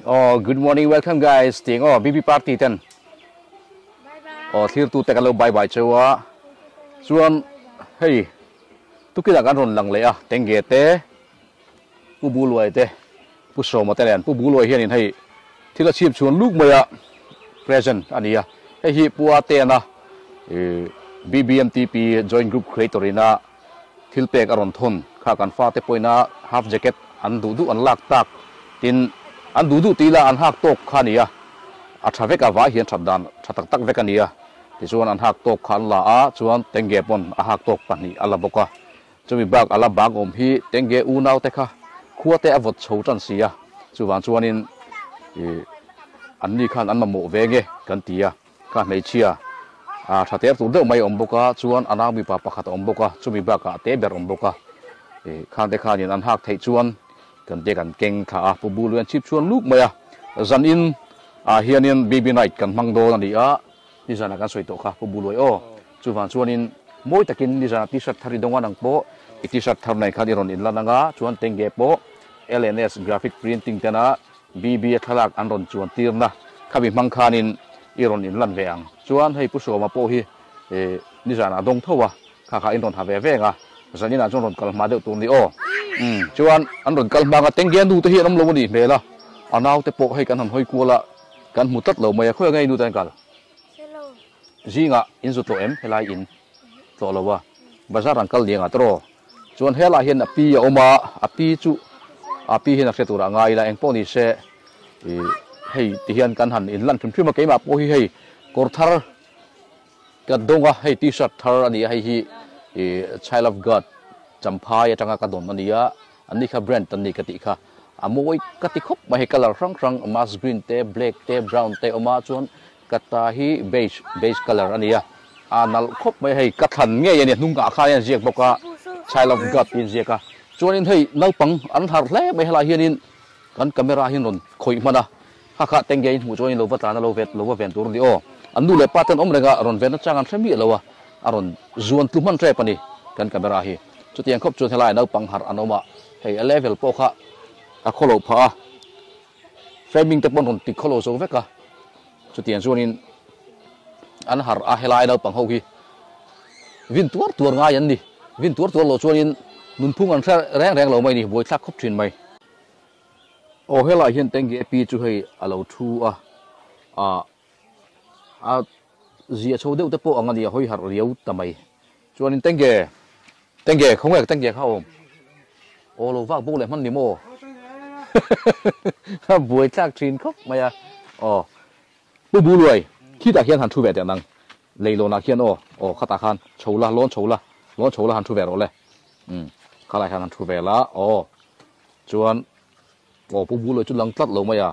Oh good morning welcome guys tiang aw BB party ten aw thlir tu te kan lo bye bye cheu a chuan hei tukinah kan rawn lang leh a tenge te Pu Buluai te Pu Sawma te nen Pu Buluai hianin hei thil a chhip chhuan luk mai a present a ni a hei hi Pu Atena BBMTP joint group creator ina Thil pek a rawn thawn kha kan fate pawhin a half jacket an duh duh an lak tak tin an duh duh tih ila an hak tawk kha a ni a, a tha vek a vai hian that dan tha tak tak vek a ni a, tichuan an hak tawk kha an la a chuan Tengge pawn a hak tawk pahnih a la bawk a, chumi bak a la bak awm hi Tengge unau te kha khua te a vawt chho tan si a, chuvang chuanin ih an ni khan an mamawh ve nge kan ti a. Ka hmeichhia a tha ter tur deuh mai a awm bawk a, chuan a nau mipa pakhat a awm bawk a, chumi bakah a te ber a awm bawk a, ih khang te khanin an hak theih chuan kan te kan keng thla a, Pu Bulu hian chhip chhuan luk mai a, zan in ah hianin BB night kan hmang dawn a ni a, nizanah kan sawi tawh kha Pu Buluai aw, chuvang chuanin mawi takin nizanah t-shirt thar i dawng a nang pawh i t-shirt thar nei khan i rawn inlan ang a, chuan tenge pawh LNS graphic printing tena BB a thlalak an rawn chuan tirna khami hmang khanin i rawn inlan ve ang. Chuan hei Pu Sawma pawh hi nizanah a dawng tho a, kha kha in rawn ha ve veng a, zaninah chuan rawn kal hma deuh tur ni aw. Umm chuan an rawn kal hmang a, Tengge nu te hi an awm lo a nih hmel a, a naute pawh hei kan han hawi kual a, kan hmu tlat lo mai a, khawi ang nge i nu te an kal? Zingah in zu tlawh em helai in tlawh lo a, bazar an kal liang a tawh. Chuan helaiah hian a pi a awm a, a pi chu a pi hian a hre turah ngai ila engpawh ni se ih hei ti hian kan han inlan hrim hrim a, keimah pawh hi hei kawr thar ka dawng a, hei t-shirt thar a ni a, hei hi ih Child of God Champhai atanga ka dawn a ni a, an ni kha brand an ni ka tih kha a mawi ka ti khawp mai, hei colour hrang hrang mask green te black te brown te a awm a, chuan ka ta hi beige beige colour a ni a. A nalh khawp mai hei ka thlan ngei a ni hnung ah khan hian ziak bawk a child of God tiin ziak a chuanin hei naupang an harh hle mai helai hianin kan camera hian rawn khawih hman a kha kha tenge in hmuh chuan lo va tlan a lo vet lo va ven tur a ni aw an nu leh pa ten awm reng a rawn ven nachang an hre miah lo a a rawn zuan tlu hman tep a ni kan camera hi chutiang khawp chuan helai naupang harh an awm a hei a level pawh kha a khawlo phah a framing te pawh an rawn ti khawlo zo vek a. Chutiang chuanin an harh a, helai naupang ho hi vin tuar tuar ngai an ni. Vin tuar tuar loh chuanin nunphung an hre reng reng lo mai ni, buaithlak khawp thin mai. Aw helai hian Tengge pi chu hei a lo thu a, ah a zia chho deuh te pawh ang a ni, a hawi harh riau ta mai. Chuanin Tengge, Tengge, khawnge Tengge kha awm? Aw lo vak bawk leh hman ni maw? A buai tlak thin khawp mai a. Aw Pu Buluai, khitah khian han thu ve teh nang. Leilawnah khian aw, aw khatah khan chho la, lawn chho la, lawn chho la han thu ve rawh le. Umm, khalai khan han thu ve la, aw. Chuan aw Pu Buluai chu lang tlat lo mai a.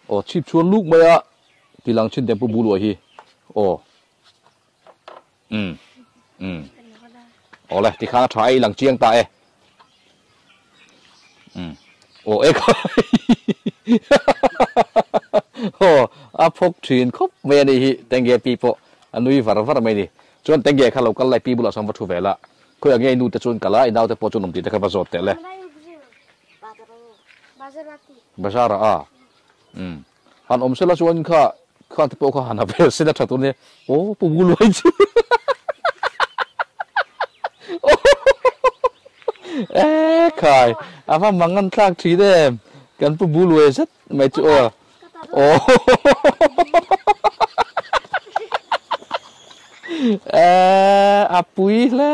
Aw chhip chhuan luk mai a, ti lang thin teh Pu Buluai hi. Aw. Umm umm Awle tikhan a tha e i lang chiang ta e Umm aw e kha Aw a phawk thin khawp mai a nih hi Tengge pi pawh a nui var var mai a ni Chuan Tengge kha lo kal lai pi bulah sawn va thu ve la Khawiah nge i nu te chuan kal a i naute pawh chuan awm tih te kha va zawt teh le Bazar ah a Umm Han awm sela chuan kha khan te pawh kha han ha vel sela tha tur nia aw pu Buluai chu e khai a va mang an thlak thin em kan pu Buluai zet mai chu aw aw e a pui hle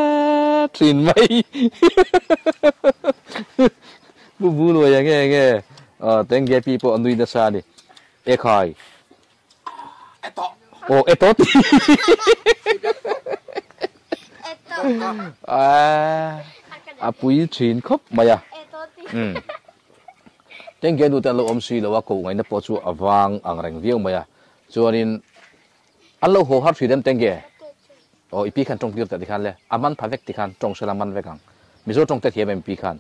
thin mai Pu Buluaia nge nge Tengge pi pawh a nui nasa a ni. E khai. Aw e tawh ti. A pui thin khawp mai a. Tengge nu te an lo awm si lo a, koh ngaihna pawh chu a vang ang reng viau mai a. Chuanin an lo haw har thin em Tengge? Aw i pi khan tawng tir teh tikhan le, a man pha vek tikhan tawng sela man vek ang. Mizo tawng te thiam em pi khan?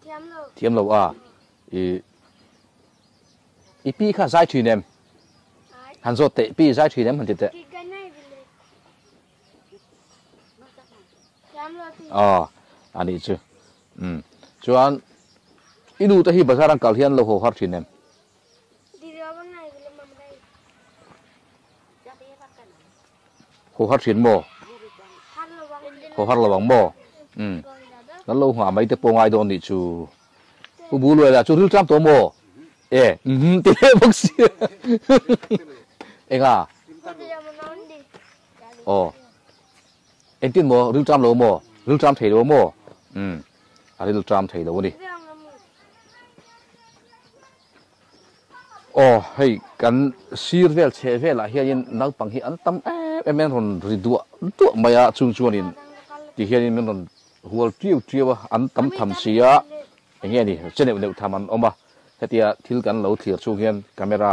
Thiam lo. Thiam lo a. I i pi kha zai thin em? Han zawt teh pi zai thin em han ti teh. Thiam lo ti. Aw anih chu. Umm chuan i nu te hi bazar an kal hian lo haw har thin em? Haw har thin maw? Haw har lo ang maw? Umm. Kan lo nghah mai te pawh ngai dawn nih chu. Pu Buluai lah chu ril tlam tawh maw? E, umm ti leh bawk si. Enga? Aw. Engtin maw? Ril tlam lo maw? Ril tlam thei lo maw? Umm. A ril tlam thei lo a ni. Aw hei kan sir vel chheh velah hianin naupang hi an tam em em mai an rawn ri duah duah mai a chung chuanin ti hianin min rawn hual tiu tiu a an tam tham si a eng nge ni che neuh neuh tham an awm a hetia thil kan lo thlir chhung hian camera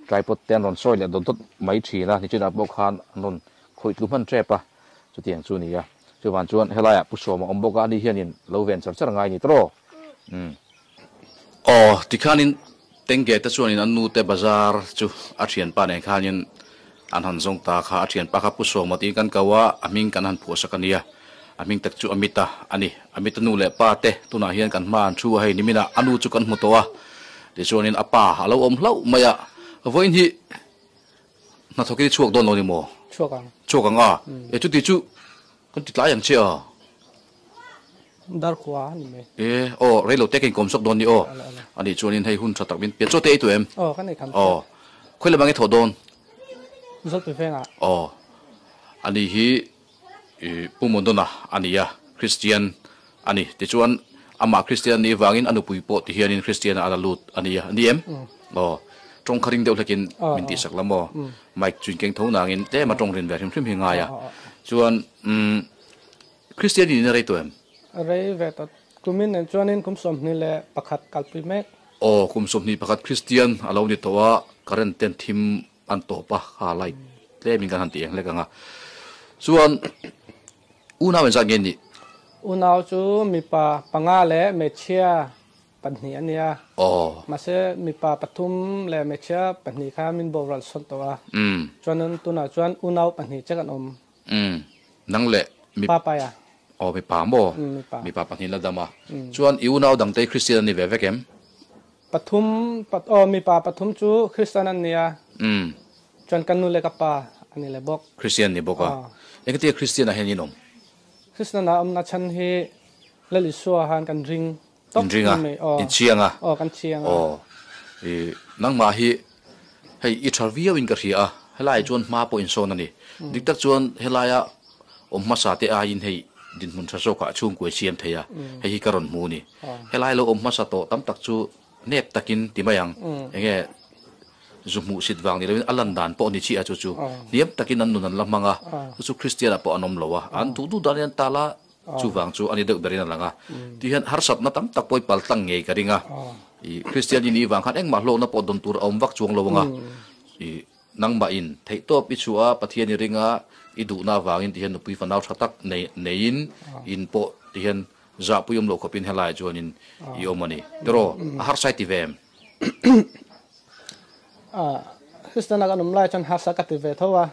tripod te an rawn sawi leh dawt dawt mai thin a nichinah pawh khan an rawn khawih tlu hman tep a chutiang chu a ni a chuvang chuan helaiah Pu Sawma awm bawk a ani hianin lo ven char char ngai ni tawh umm. Aw, tikhanin Tengge te chuanin an nute bazar chu a thianpa nen khanin an han zawng ta kha, a thianpa kha Pu Sawma tiin kan ko a, a hming kan han phuahsak a nia, a hming tak chu Amit-a a ni. Amit-a nu leh pa te tunah hian kan hma an thu a, hei niminah a nu chu kan hmu tawh a, tichuanin a pa a lo awm hlauh mai a, vawiin hi hnathawkin i chhuak dawn lo ni maw? Chhuak ang. Chhuak ang a, e chuti chu kan ti tlai ang che a. Darkhua a ni mai. E, aw, rei lo te ka inkawm sawk dawn ni aw. A nih chuanin hei hun tha tak min pian chaw te ei tu em? Aw, kan ei kham chiah. Aw, khawi lam ang i thawh dawn? Zawlpui vengah. Aw, a ni hi i Pu Mundona a ni a, Kristian a ni. Tichuan, amah Kristian a nih vangin a nupui pawh ti hianin Kristian-ah a la lut a ni a, a ni em? Aw, tawng kha ring deuh hlekin min tihsak la maw? Mic chu inkeng tho nangin tlem a tawng rin ve hrim hrim hi ngai a. Chuan, umm. Kristian in a rei tawh em? A rei ve tawh. Kumin nen chuanin kum 21 kalpui mek. Aw, kum 21 Kristian a lo ni tawh a, current ten thim an tawp a, kha light tlemin kan han ti eng hlek ang a. Chuan unau engzat nge nih? Unau chu mipa panga leh hmeichhia pahnih a nia. Aw. Mahse mipa pathum leh hmeichhia pahnih kha min boral sawn tawh a. Chuanin tunah chuan unau pahnih che kan awm. Umm, nang leh mi. Pa paia. Aw mipa maw? Umm mipa. Mipa pahnih la dam a. Chuan i unau dangte hi Kristian an ni ve vek em? Pathum, aw mipa pathum chu Kristian an ni a. Umm. Chuan ka nu leh ka pa an ni leh bawk. Kristian ni bawk a. Aw. Engtia Kristian ah hian in awm? Kristian ah awmna chhan hi Lal Isua han kan ring tawp In ring a, mai. Aw. in chiang a. Aw kan chiang a. Aw. I nangmah hi Hei i tha viau in ka hria a, helaiah chuan hma pawh insawn a ni. Dik tak chuan helaia awm hmasa te aiin hei dinhmun tha zawkah chhungkuai siam thei a, hei hi ka rawn hmu a ni. Helai lo awm hmasa tawh tam tak chu nep takin ti mai ang, enge zu hmuh sit vang ni loin a lan dan pawh a ni chiah a chu chu hniam takin an nun an la hmang a, chu chu Kristian ah pawh an awm lo a, an duh duh danin an tal a, Chuvang chu a ni deuh berin a lang a. Tih hian harsatna tam tak pawh i pal tlang ngei ka ring a. I Kristian i nih vang khan engmah hlawkna pawh dawn tur a awm vak chuang lo ang a. I nangmah in theihtawp i chhuah a, Pathian i ring a, i duhna avangin tih hian nupui fanau tha tak nei neiin in pawh tih hian zahpui awm loh khawpin helaiah chuanin i awm a ni. Tiraw? A harsa i ti ve em? Kristian a kan awm lai chuan harsa ka ti ve tho a.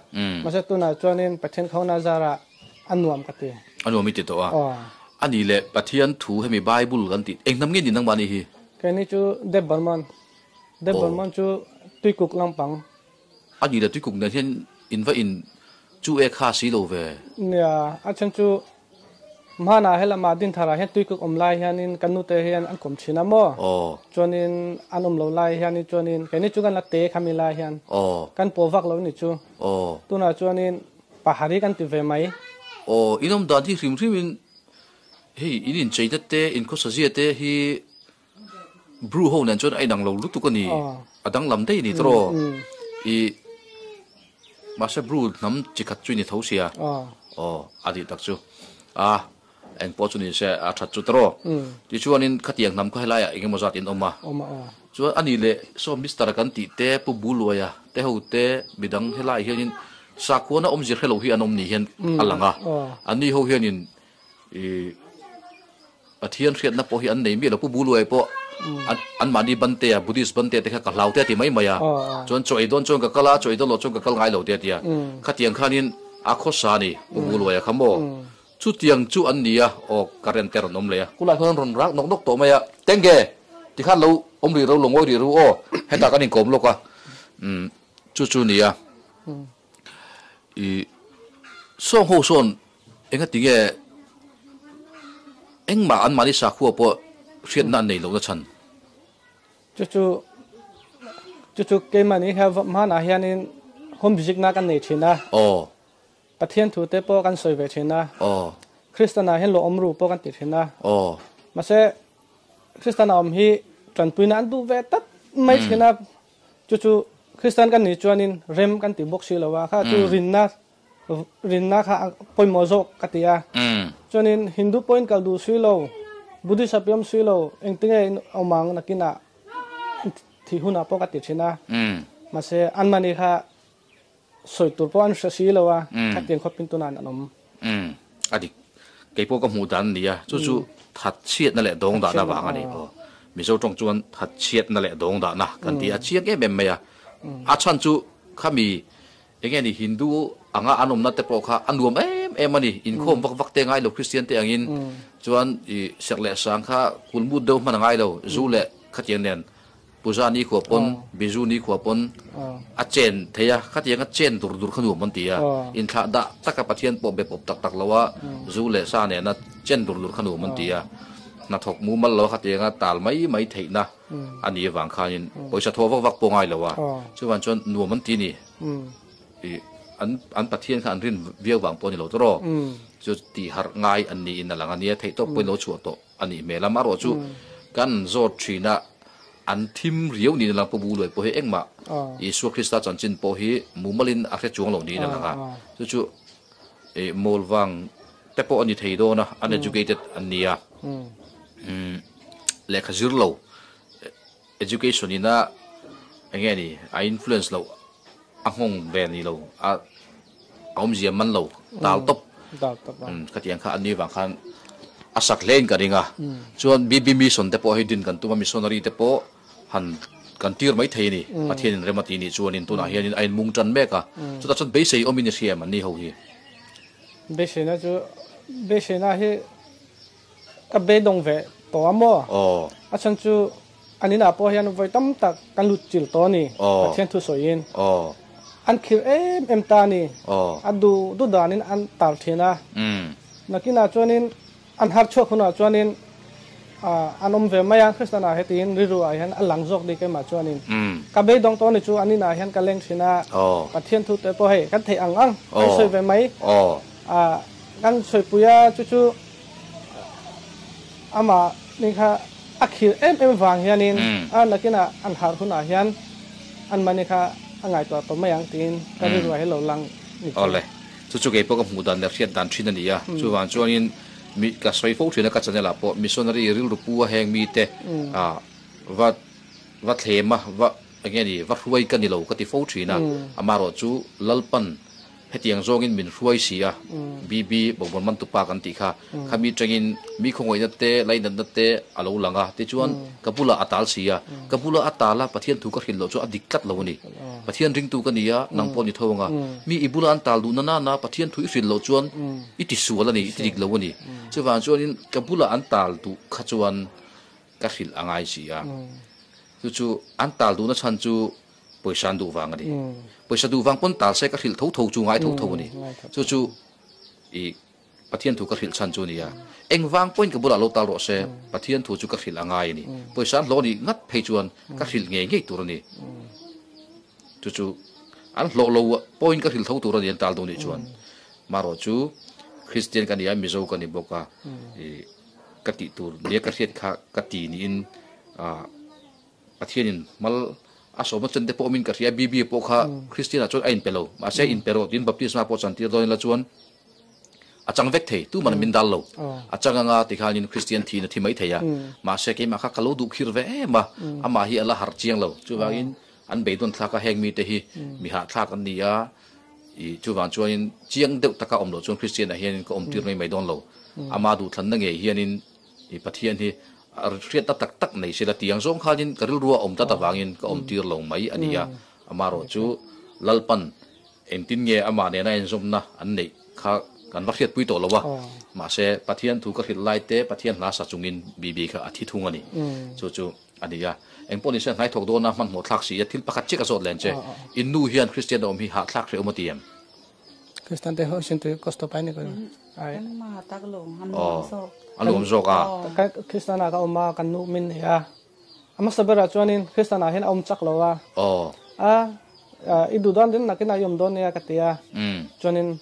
Mahse tunah chuanin Pathian khawna zarah A nuam ka ti. A nuam i ti tawh a. A nih leh Pathian thu hemi Bible kan tih eng hnam nge ni nangmah nih hi? Keini chu Deb Burman. Deb Burman chu Tuikuk lampang. A nih leh Tuikuk nen hian in va in chu e kha si lo ve. Nia, a then chu hmanah helama Dintharah hian Tuikuk awm lai hianin kan nute hian an kawm thin a maw? Chuanin an awm lo lai hianin chuanin keini chu kan la te khami lai hian kan pawh vak lo ni chu. Tunah chuanin Pahari kan ti ve mai. Aw, in awm dan hi hrim hrim in hei in incheina te, in khawsazia te hi Bru ho nen chuan a inang lo lutuk a ni. A danglam daih a ni tawh. I mahse Bru hnam chi khat chu i ni tho sia. Aw, a tih tak chu. A, eng pawh chu ni se a that chu tawh. Tichuanin khatiang hnam kha helaiah eng emaw zat in awm a. Chuan a nih leh saw Mister kan tih te, Pu Buluaia te ho te midang helaiah hianin sakhuana awmzia hre lo hi an awm ni hian a lang a. Anni ho hianin ih Pathian hriatna pawh hi an nei miah lo. Pu Buluaia pawh anmahni Bantea, Buddhist Bantea te kha ka hlau te a ti mai mai a. Chuan chaw ei dawn chuan ka kal a, chaw ei dawn loh chuan ka kal ngai lo te a ti a. Khatiang khanin a khawsa a ni Pu Buluaia kha maw. Chutiang chu an ni a, aw current te rawn awm leh a. Kulai khan rawn rak nawk nawk tawh mai a, Tenge! Tikhan lo awm rih ro, lo ngawi rih ru aw, hetah kan inkawm lawk a, umm chu chu ni a, i Sawng ho sawn enga tinge engmah anmahni sakhua pawh hriatna an nei lohna chhan? Chu chu chu chu keimahni kha hmanah hianin home visit na kan nei thin a. Aw. Pathian thu te pawh kan sawi ve thin a. Aw. Kristian ah hian lo awm ru pawh kan ti thin a. Aw. Mahse Kristian a awm hi tanpuina an duh ve tlat mai thin a. Chu chu Kristian kan nih chuanin rem kan ti bawk si lo a. Kha chu rinna rinna kha pawimawh zawk ka ti a. Chuanin Hindu pawhin kal duh si lo, Buddhist a piawm si lo, engtinge in awm ang nakinah thih hunah pawh ka ti thin a. Mahse anmahni kha sawi tur pawh an hre si lo a, khatiang khawpin tunah an awm. A dik. Kei pawh ka hmuh dan a ni a, chu chu thatchhiatna leh dawngdahna vang a ni. Aw, Mizo tawng chuan thatchhiatna leh dawngdahna kan ti a, chiang em em mai a. A chhan chu khami enge ni Hindu anga an awmna te pawh kha a nuam em em a ni. Inkhawm vak vak te ngai lo Kristian te angin chuan i serh leh sang kha kulmut deuh hman a ngai lo, zu leh khatiang nen Puja ni khua pawn, Biju ni khua pawn a chen thei a, khatiang a chen dur dur kha nuam an ti a, inthlah dah taka Pathian pawh be pawp tak tak lo a, zu leh sa nena chen dur dur kha nuam an ti a, hnathawk mumal lo a khatiang a tal mai mai theihna a nih avang khanin pawisa thawh vak vak pawh ngai lo a, chuvang chuan nuam an ti a ni. I an an Pathian kha an rin viau vang pawh a ni lo tawh, chu tih harh ngai an niin a lang a nia, theihtawp pawhin lo chhuah tawh. A nih hmel a, amaherawh chu kan zawt thin a, an thim riau niin a lang, Pu Buluai pawh hi engmah Isua Krista chanchin pawh hi mumalin a hre chuang lo niin a lang a, chu chu ih mawl vang te pawh a ni thei dawn a, uneducated an ni a, lehkha zir lo, education ina eng nge ni a influence loh a nghawng ve ni lo, a awmzia man lo tal tawp khatiang kha an ni vang khan a sak hle in ka ring a, chuan BB Mission te pawh hei din kan tum a, missionary te pawh han kan tir mai thei a ni, Pathian in rem a tih nih chuanin tunah hianin a inmung tan mek a, chutah chuan beisei awmin i hria em an ni ho hi? Beiseina chu beiseina hi ka beidawng ve tawh a maw? A chhan chu An inah pawh hian vawi tam tak kan lut chil tawh a ni, Pathian thu sawiin. An khir em em ta a ni. A duh duh danin an tar thin a. Nakinah chuanin an har chhuak hunah chuanin an awm ve mai a, Kristianah hetiin rilruah hian a lang zawk dik emah chuanin. Ka beidawng tawh a ni chu an inah hian ka leng thin a, Pathian thu te pawh hei kan theih ang ang kan sawi ve mai. Kan sawipui a chu chu. Amah ni kha a khir em em vang hianin a nakinah an harh hunah hian anmahni kha a ngaihtuah tawh mai ang tiin ka rilruah hi lo lang ni chu. Awle, chu chu kei pawh ka hmuh dan leh hriat dan thin a ni a, chuvang chuanin mi ka sawi fo thin a ka channel ah pawh missionary rilru pu a heng mite va va thlem a va eng nge ni va hruai ka ni lo ka ti fo thin a, amaherawh chu Lalpan Hetiang zawngin min hruai si a, BB, Bawkbawn Mantupa kan tih kha, khami tangin mi khawngawihna te, lainatna te a lo lang a, tichuan ka bulah a tal si a, ka bulah a tal a, Pathian thu ka hrilh loh chu a dik tlat lo a ni. Pathian ringtu ka ni a, nang pawh ni tho ang a, mi i bula an tal duhna nana Pathian thu i hrilh loh chuan i ti sual a ni, i ti dik lo a ni. Chuvang chuanin ka bulah an tal duh kha chuan ka hrilh a ngai si a, chu chu an tal duhna chhan chu Pawisa an duh vang a ni. Pawisa duh vang pawn tal se ka hrilh tho tho chu ngai tho tho a ni. Chu chu i Pathian thu ka hrilh chhan chu a ni a. Engvang pawhin ka bulah lo tal rawh se, Pathian thu chu ka hrilh a ngai a ni. Pawisa an hlawh nih ngat phei chuan ka hrilh ngei ngei tur a ni. Chu chu an hlawh lo pawhin ka hrilh tho tur a ni an tal duh nih chuan. Marawh chu Kristian ka ni a, Mizo ka ni bawk a, i ka tih tur nia ka hriat kha ka ti niin Pathianin mal a sawmna chen te pawh awmin ka hria, BB pawh kha Kristianah chuan a inpe lo, mahse inpe rawh tiin baptisma pawh chantir dawn ila chuan a chang vek thei, tuman min dal lo, a chang anga tikhanin Kristian thiin a thi mai thei a, mahse keimah kha ka lo duh khir ve em a, amah hi a la harh chiang lo, chuvangin an beidawn thlak a heng mite hi mi hahthlak an ni a, i chuvang chuanin chiang deuh taka awm loh chuan Kristianah hianin ka awm tir mai mai dawn lo, ama duhthlanna ngei hianin i Pathian hi a hriatna tak tak nei sela tiang zawng khanin ka rilrua awm tlat avangin ka awm tir lo mai a ni a. Amaherawh chu Lalpan engtin nge amah nena inzawmna an neih kha kan va hriatpui tawh lo a. Mahse Pathian thu ka hrilh lai te Pathian hla sa chungin Bibi kha a thi thung a ni. Chu chu a ni a. Engpawh nise hnai thawk dawna hmanhmawh thlak si a thil pakhat chiah ka zawt len che. In nu hian Kristian a awm hi hahthlak hreh awm a ti em? Kristian te ho sin tu kosto pai ni ko ai ma tak lo han nuam zawk a nuam zawk a ka Kristian a ka awm a kan nu min nei a ama sabera chuanin Kristian ah hian a awm chak lo a a i duh dawn din nakin a i awm dawn nia ka ti a chuanin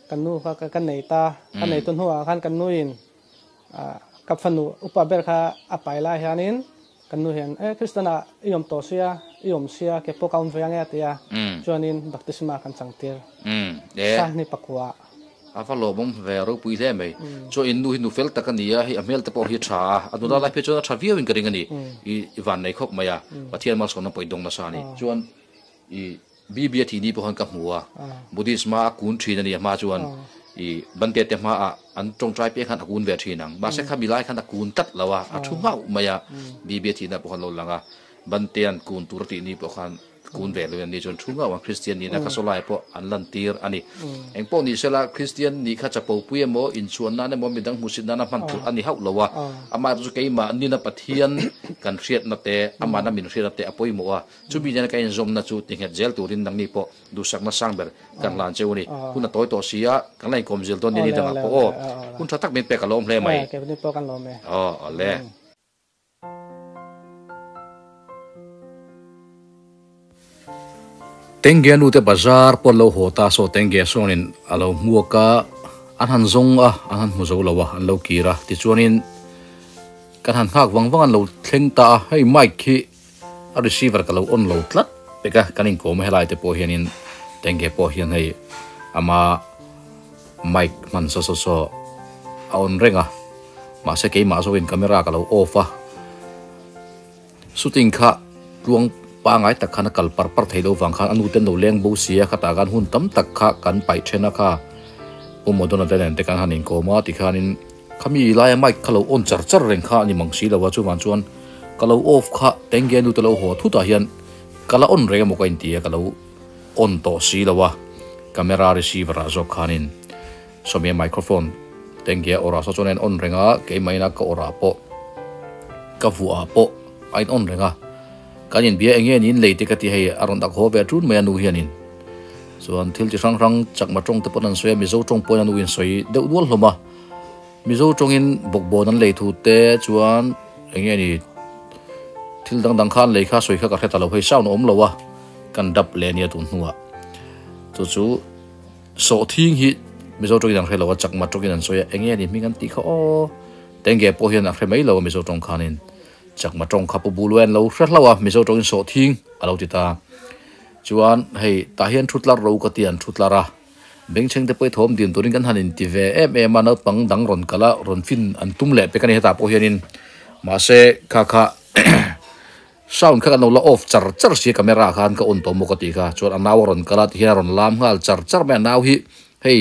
kan nu kha ka nei ta ka nei tu hnuah khan kan nuin ka fanu upa ber kha a pai lai hianin kan nu hian e Kristian ah i awm tawh sia i awm sia ke pawh ka awm ve ange a ti a chuanin baptisma kan chang tir sahni pakua. A va lawmawm ve a ropui hle mai. Chuan in nu hi nu fel tak a ni a, hei a hmel te pawh hi a tha a, a nula lai phei chuan a tha viau in ka ring a ni. I van nei khawp mai a, Pathian malsawmna pawh i dawng nasa a ni. Chuan i Bibia thih ni pawh khan ka hmu a, Buddhist hma a kun thin a ni a hma chuan i Bante te hma ah an tawngtai piah khan a kun ve thin ang. Mahse kha milai khan a kun tlat lo a, a thu nghauh mai a, Bibia thihna pawh khan lo lang a, Bante an kun tur a tih ni pawh khan Kun ve lo in ni chuan thu ngauh ang Kristian nihna kha sawlai pawh an lantir a ni. Eng pawh ni sela Kristian nih kha chapo pui emaw, inchhuan nan emaw, midang hmuhsit nana hman tur a ni hauh lo a. Amaherawhchu chu keimah nina Pathian kan hriatna te, amahna min hriatna te a pawimawh a. Chumi nena ka inzawmna chu tinghet zel turin nangni pawh duhsakna sang ber kan hlan cheu a ni. Hun a tawi tawh si a, kan la inkawm zel dawn nia ni dangah pawh aw. Hun tha tak min pek a lawm hle mai. Aw awle. Tengge nu te bazar pawh an lo haw ta saw Tengge sawnin a lo hmuak a, an han zawng a, an han hmu zo lo a, an lo kir a, tichuanin kan han nghak vang vang an lo thleng ta a, hei mic hi a receiver ka lo on lo tlat pek a, kan inkawm a helai te pawh hianin Tengge pawh hian hei ama mic hman saw saw saw a on reng a mahse keimah zawkin camera ka lo off a shooting kha tluang pangai tak khan a kal par par thei lo vang khan a nu ten lo leng bo si a khatah khan hun tam tak kha kan paih then a kha Pu Modona te nen te kan han inkawm a tikhanin khami laia mic kha lo on char char reng kha a ni mang si lo a chuvang chuan ka lo off kha tenge nu te lo haw thutah hian ka la on reng emaw ka inti a ka lo on tawh si lo a, camera receiver ah zawk khanin sawmia microphone tengge a awrah saw chuan a in on reng a, keimah ina ka awrah pawh ka vuah ah pawh a in on reng a, kan inbia eng nge niin lei te ka ti hei a rawn dak haw ve tun mai a nu hianin chuan thil chi hrang hrang chakma tawng te pawn an sawi a, mizo tawng pawhin a nu in sawi deuh dual hlawm a, mizo tawngin bawkbawn an lei thu te chuan eng nge ni thil dang dang kha an lei kha sawi kha ka hre ta lo hei sound a awm lo a. Kan dap leh ania tun hnuah chu chu sawhthing hi Mizo tawngin an hre lo a chakma tawngin an sawi a eng nge ni hming an tih kha aw tenge pawh hian a hre mai lo a Mizo tawng khanin chakma tawng kha pu bulu an lo hre hlauh a Mizo tawngin sawhthing a lo ti ta chuan hei tah hian thu tlar ro ka ti an thu tlar a bengchheng te pawh hi thawm din turin kan han inti ve em em a naupang dang rawn kal a rawn fin an tum leh pek a ni hetah pawh hianin mahse kha kha Sound kha kan lo la off char char sia camera khan ka on tawh maw ka tih kha chuan a nau a rawn kal a tihian a rawn lam nghal char char mai a nau hi hei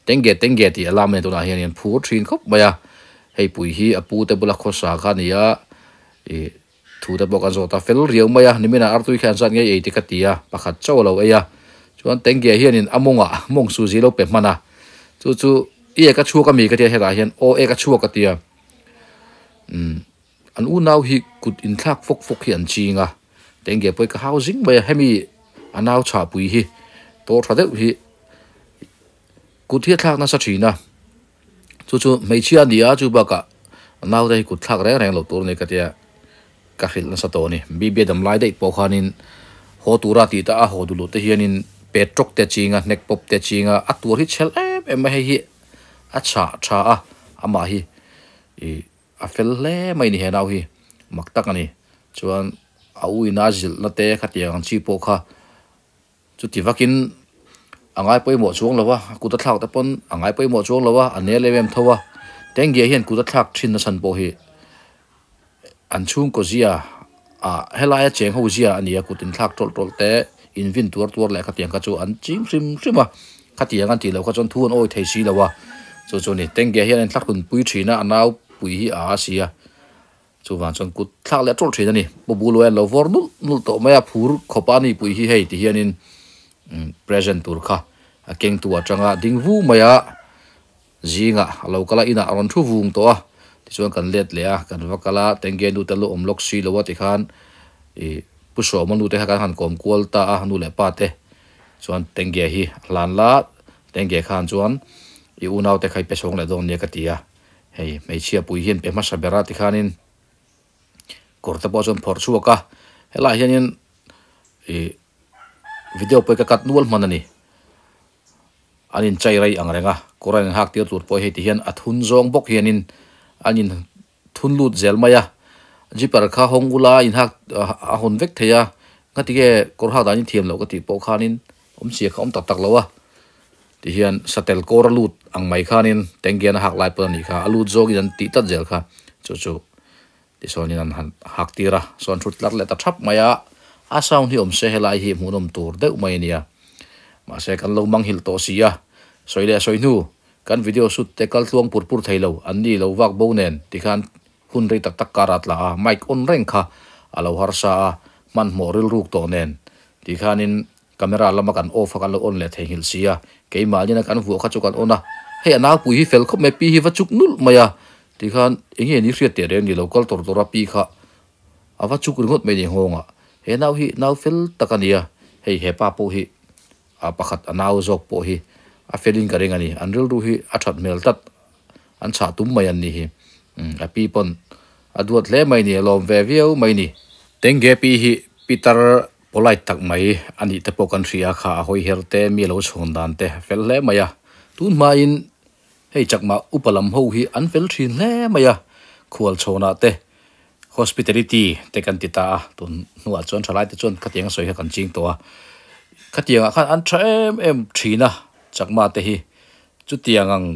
tenge tenge tih a lam a ni tunah hian in phur thin khawp mai a hei pui hi a pu te bula khawsa kha a ni a ih thu te pawh kan zawt a fel riau mai a nimin ah artui kha an zat ngei ei te ka ti a pakhat chauh a lo ei a chuan tenge hianin a mawngah mawng suzi lo pe hman a chu chu i eka chhuak a mi ka tia hetah hian aw eka chhuak a tia umm. An unau hi kut inthlak fawk fawk hi an ching a, tenge pawh hi ka hau zing mai a, hemi a nau chhahpui hi tawr tha deuh hi kut hi a thlak nasa thin a, chu chu hmeichhia a ni a, chu bakah a naute hi kut thlak reng reng loh tur a ni ka tia ka hrilh nasa tawh a ni. Bibia dam lai daih pawh khanin haw tura tih ta a haw duh loh te hianin petrok te a ching a, hnek pawp te a ching a, a tur hi chhel em em mai hei hi a chhah tha a, amah hi ih. A fel hle mai ni he nau hi, mak tak a ni. Chuan a u ina zilhna te khatiang ang chi pawh kha chuti vakin a ngai pawimawh chuang lo a, a kut a thlak te pawn a ngai pawimawh chuang lo a, a nel em em tho a. Tengge hian kut a thlak thin na chhan pawh hi an chhungkaw zia ah helaia cheng ho zia a ni a, kut inthlak tawlh tawlh te, invin tuar tuar leh khatiang kha chu an ching hrim hrim a, khatiang an tih loh kha chuan thu an awi thei si lo a, chu chu a ni. Tengge hian a inthlak hun pui thin a, a nau pui hi a a si a, chuvang chuan kut thlak leh tawlh thin a ni. Pu Buluai an lo vawr nulh nulh tawh mai a, phur khawp a ni pui hi hei ti hianin present tur kha a kengtu atanga ding vu mai a, zingah a lo kal a, inah a rawn thu vung tawh a, tichuan kan let leh a, kan va kal a, tenge nu te lu awm lawk si lo a tikhan ih Pu Sawma nu te kha kan han kawm kual ta a, nu leh pa te chuan tenge hi a hlan la. Tengge khan chuan i unau te kha i pe chhawng leh dawn nia ka ti a, hei hmeichhia pui hian pe hmasa ber a tikhanin kawr te pawh chuan phawrh chhuak a, helaiah hianin ih video pawh hi ka cut nual hman a ni. An in chai rei ang reng a, kawr an in hak tir tur pawh hei ti hian a thun zawng bawk hianin an in thun lut zel mai a, zipper kha hawng ula in hak a hawn vek thei a, ngati nge kawr hak dan in thiam loh ka tih pawh khanin awmzia kha awm tak tak lo a, ti hian satel kawr a lut ang mai khanin tenggen a hak lai pawh a nih kha, a lut zawngin an tih tlat zel kha chu chu Tichuanin an han hak tir a, sawn thut tlar leh ta thap mai a, a sound hi awm se helai hi hmuhnawm tur deuh mai a nia. Mahse kan lo manghilh tawh si a, sawi leh sawi hnu, kan video shoot te kal tluang pur pur thei lo, an ni lo vak bo nen tikhan hun rei tak tak kar a tla a, mic on reng kha a lo harsa a, hmanhmawh rilruk tawh nen tikhanin camera lama kan off a kan lo on leh theihnghilh si a, keimahnin a kan vuah kha chu kan on a, hei a naupui hi fel khawp mai, pi hi va chuk nulh mai a, Tikhan eng nge ni hriat teh reng ni lo kal tawr tawr a pi kha a va chuk ringawt mai ni nghawng ah. He nau hi nau fel tak a nia, hei he pa pawh hi a pakhat a nau zawk pawh hi a fel in ka ring a ni. An rilru hi a that hmel tlat, an chhah tum mai an ni hi. Umm a pi pawn a duat hle mai ni, a lawm ve viau mai ni. Tengge pi hi Peter polite tak mai a nih te pawh kan hria kha a hawi her te mi a lo chhawn dan te fel hle mai a. Tun hmain Hei chakma upa lam ho hi an fel thin hle mai a, khual chhawnah te hospitality te kan ti ta a, tun hnuah chuan thalai te chuan khatiang a sawi kha kan ching tawh a, khatiangah khan an tha em em thin a chakma te hi, chutiang ang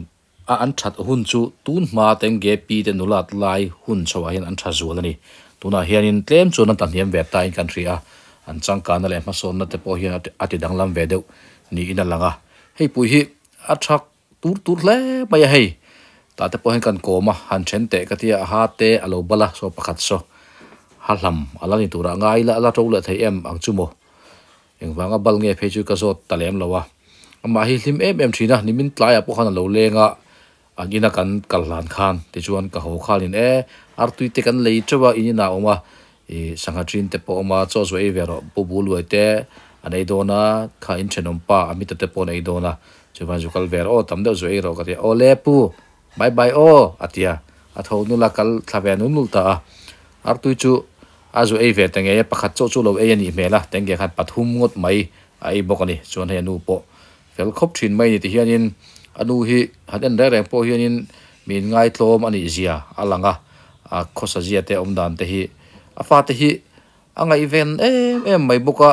a an that hun chu tun hma teng ge pi te nulat lai hun chhoah hian an tha zual a ni, tunah hianin tlem chuan an tahniam ve tain kan hria a, an changkanna leh hmasawnna te pawh hian a ti danglam ve deuh niin a lang a, hei pui hi a tha Tur tur hle mai a hei. Tah te pawh hian kan kawm a, han then teh ka tia a ha te a lo bal a, saw pakhat saw ha hlam a la ni turah ngai ila a la to leh thei em ang chu maw. Engvanga bal nge phei chu ka zawt ta lem lo a. Amah hi hlim em em thin a, nimin tlaiah pawh khan a lo leng a, an ina kan kal hlan khan tichuan ka haw khanin e artui te kan lei teuh a in inah a awm a, ih sangha thin te pawh a awm a, chaw zuah ei ve rawh pu bu luai te an ei dawn a, kha in thenawm pa Amita te pawh an ei dawn a, Chuvan zu kal ve rawh aw, tam deuh zu ei rawh ka ti a, aw le pu, bye bye aw a ti a, a tho nul a, kal thla ve nul nul ta a. Artui chu a zu ei ve ta ngei a, pakhat chauh chu lo ei a nih hmel a, tengge khan pathum ngawt mai a ei bawk a ni. Chuan hei a nu pawh fel khawp thin mai a ni ti hianin a nu hi han en reng reng pawh hianin mi inngaihtlawm a nih zia a lang a, a khawsa zia te awm dan te hi a fate hi a ngaihven em em mai bawk a.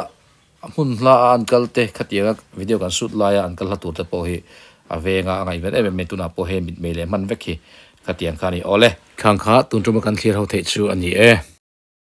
A hmun hla a an kal te khatianga video kan shoot laia an kal hla tur te pawh hi a venga a ngaihven em em mai tunah pawh hei mitmei leh hman vek hi khatiang kha a ni awle. Khang kha tun tuma kan thlir ho theih chu a ni e.